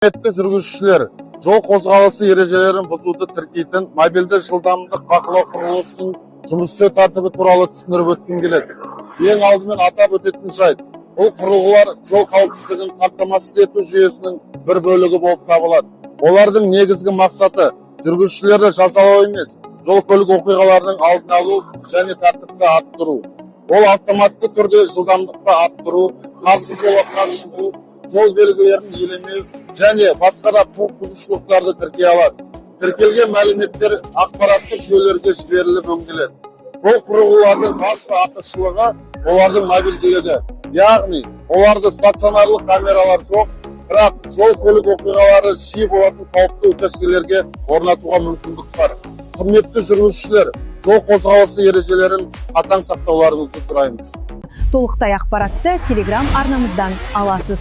Құрметті жүргізушілер, жол қозғалысы ережелерін бұзуды тіркейтін мобильді жылдамдық бақылау құрылғысының жұмыс істеу тәртібі туралы түсіндіріп өткім келеді. Ең алдымен атап өтетін жайт, бұл құрылғылар жол қауіпсіздігін қамтамасыз ету жүйесінің бір бөлігі болып табылады. Олардың негізгі мақсаты жүргізушілерді жазалау емес, жол көлік оқиғаларының алдын алу және тәртіпті арттыру. Ол автоматты түрде жылдамдықты арттыру, қарсы жолаққа шығу, жол белгілерін елемеу және басқа да құқық бұзушылықтарды тіркей алады. Тіркелген мәліметтер ақпараттық жүйелерге жіберіліп, өңделеді. Бұл құрылғылардың басты артықшылығы – олардың мобильділігі, яғни оларды стационарлық камералар жоқ, бірақ жол көлік оқиғалары жиі болатын қауіпті учаскелерге орнатуға мүмкіндік бар. Құрметті жүргізушілер, жол қозғалысы ережелерін қатаң сақтауларыңызды сұраймыз. Толықтай ақпаратты Телеграм арнамыздан аласыз.